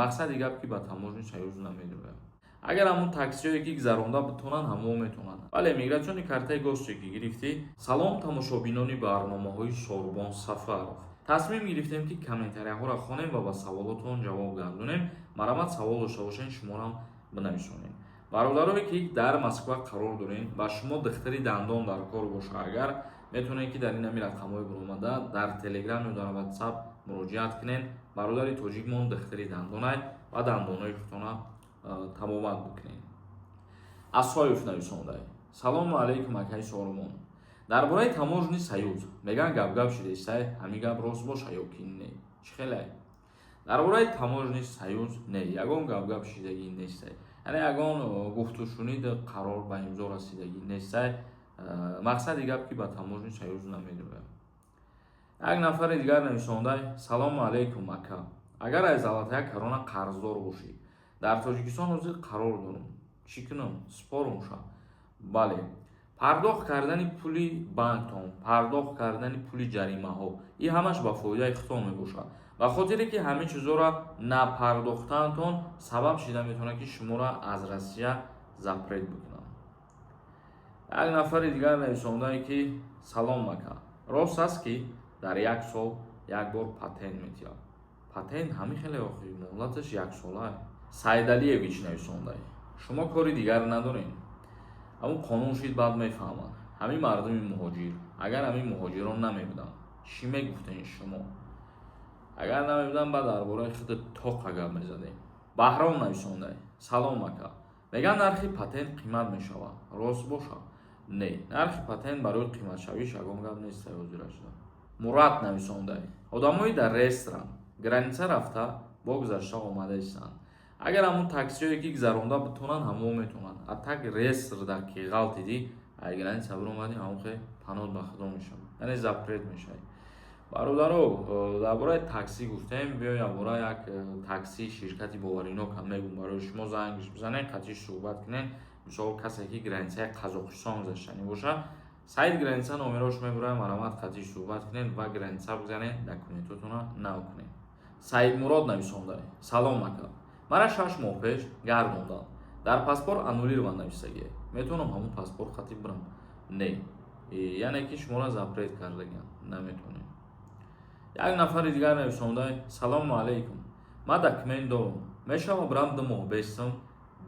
Мақсади гап, ки ба Таможенный союз намедурад. Агар ҳамун таксиҳое, ки гузаронда битонанд, ҳамон метавонанд. Бале, миграционный картаи гости ки гирифтӣ. Салом, тамошобинони барномаҳои Сорбон Сафаров! Тасмим гирифтем, ки комментарияҳоро хонем ва ба саволотон ҷавоб гардонем. Марҳамат, савол дошта бошед, шуморам бинависонед. Бародарое, ки дар Москва қарор доред, ба шумо духтари дандон дар кор боша агар, метавонед, ки дар ин ҳами рақамҳои баромада дар Телеграм ё дар Ватсап муроҷиат кунед. Бародари тоҷикмон духтари дандонай ва дандонҳои худтона табобат бикунед. Асоев нависондай: «Салому алайкум, акаи Сорумон. Дар бораи Таможенный союз меган, гапгап шидесай, ҳамин гап рост боша ё ки не? Чӣ хелай?» Дар бораи Таможенный союз не, ягон гапгап шидагӣ нестай, яъне ягон гуфтушунид, қарор ба имзо расидагӣ нестай. Мақсади гап, ки ба Таможенный союз намедурад. Як нафари дигар нависондай: «Салому алайкум, ака. Агар аз Золотая Корона қарздор бошӣ, дар Тоҷикистон ҳозир қарор дорум, чӣ кунам, спорум ша?» Бале, пардохт кардани пули банктон, пардохт кардани пули ҷаримаҳо, ин ҳамаш ба фоидаи худтон мебошад, ба хотире ки ҳамин чизҳоро напардохтаантон сабаб шида метавонад, ки шуморо аз Россия запрет бикунанд. Як нафари дигар нависондае, ки: «Салом, ака. Рост аст, ки дар як сол як бор патент метиҳад?» Патент ҳамин хеле охи муҳлаташ яксола. Сайдалиевич нависондай: «Шумо кори дигар надорем? Ҳамун қонун шид, баъд мефаҳманд. Ҳамин мардуми муҳоҷир, агар ҳамин муҳоҷирон намебуданд, чӣ мегуфтем шумо? Агар намебуданд, баъд дар бораи худ тоқа гап мезадем». Баҳром нависондай: «Салом, ака. Меган, нархи патент қимат мешавад, рост бошад?» Не, нархи патент барои қиматшавиш ягон гап нест ҳозирашда. Мурат нависондай: «Одамои дар ресторан граница рафта бо гузашта омада истанд, агар ҳамун таксиҳое, ки гузаронда битонанд, ҳамон метавонанд. А так реестрда ки ғалтидӣ, ай граница биромадӣ, ҳамон хе панот ба худо мешавад, яъне запрет мешавад». Бародаро, дар бораи таксӣ гуфтем, биё ябора як такси ширкати боваринокам мегӯм барои шумо. Зангш бизанед, қатъи суҳбат кунед. Мисол, касе ки границаи Қазоқистон гузаштанӣ боша, сайт граница номерош мебурад, марҳамат, қатъи суҳбат кунед ва граница бизанед, документотона нав кунед. Саидмурод нависонда: «Салом, ака. Мара 6 моҳ пеш гардонданд, дар паспорт аннулирован нависагие, метавонам ҳамун паспорт қатъи бирам?» Не, яъне ки шуморо запрет кардагианд, наметавонем. Як нафари дигар нависонда: «Салому алайкум. Ман документ дорум, мешава бирам, 2 моҳ бестам,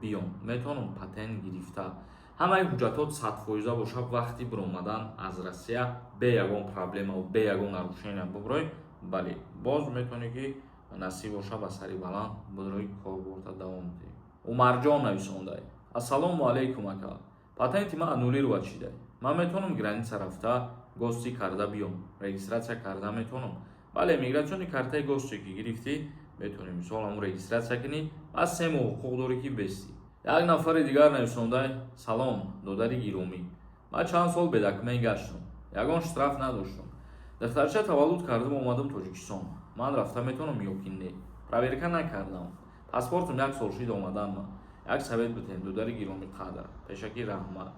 биём, метавонам патент гирифта? Ҳамаи ҳуҷҷатот 100 фоиза бошад, вақти биромадан аз Россия бе ягон проблемаву бе ягон нарушения бубурой, бале, боз метавонӣ, ки насиб боша, ба сари баланд бидрои, корборта давом диҳӣ». Умарҷон нависондай: «Ассалому алайкум, ака. Патенти ман аннулировать шидай, ман метавонам граница рафта, гости карда биём, регистрация карда метавонам?» Бале, миграционный картаи гости ки гирифтӣ, метавонӣ, мисол, ҳамун регистрация кунӣ, баъд 3 моҳ ҳуқуқ дорӣ, ки бестӣ. Як нафари дигар нависондай: «Салом, додари гиромӣ. Ман чанд сол бедокумент гаштам, ягон штраф надоштам. Духтарча таваллуд кардам, омадам Тоҷикистон. Ман рафта метавонам ё ки не? Проверка накардам, паспортам як сол шид омаданма. Як совет битем, додари гиромӣ қадр, пешакӣ раҳмат».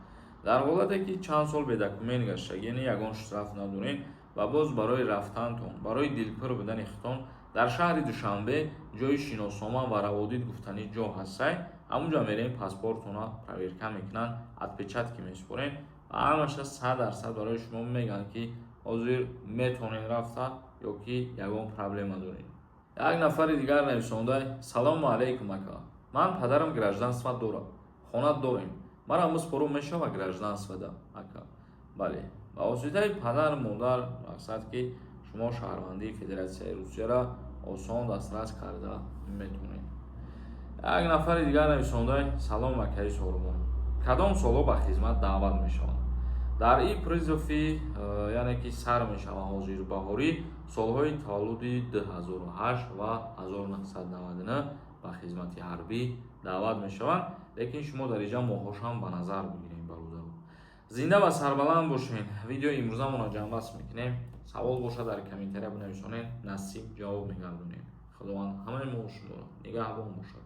Дар ҳолате ки чанд сол бедокумент гаштаг, яъне ягон штраф надорем, ва боз барои рафтантон, барои дилпур будани хитон, дар шаҳри Душанбе ҷои шиноснома ва раводид гуфтанӣ ҷо ҳастай, ҳамунҷо мерем, паспортона проверка мекунанд, отпечатки месупорем ва ҳамаша 100% барои шумо мегӯянд, ки ҳозир метавонед рафта ё ки ягон проблема доред. Як нафари дигар нависонда: «Салому алайкум, ака. Ман падарам гражданство дорад, хона дорем, марам биспорум, мешава гражданствода, ака?» Бале, ба воситаи падар, модар, мақсад ки шумо шаҳрвандии Федератсияи Русияро осон дастрас карда метавонед. Як нафари дигар нависонда: «Салом, акаи Сорбон. Кадом солҳо ба хизмат даъват мешаванд?» Дар ин призыви, яъне ки сар мешавад ҳозир баҳорӣ, солҳои таваллуди 2008 ва 1999 ба хизмати ҳарбӣ даъват мешаванд, лекин шумо дар инҷа моҳҳошам ба назар бигирем. Бародаро, зинда ва сарбаланд бошед. Видеои имрӯзамонро ҷамъбаст мекунем. Савол бошад, дар комментария бинависонед, насиб ҷавоб мегардонем. Худованд ҳамаи мо шуморо нигаҳбон бошад.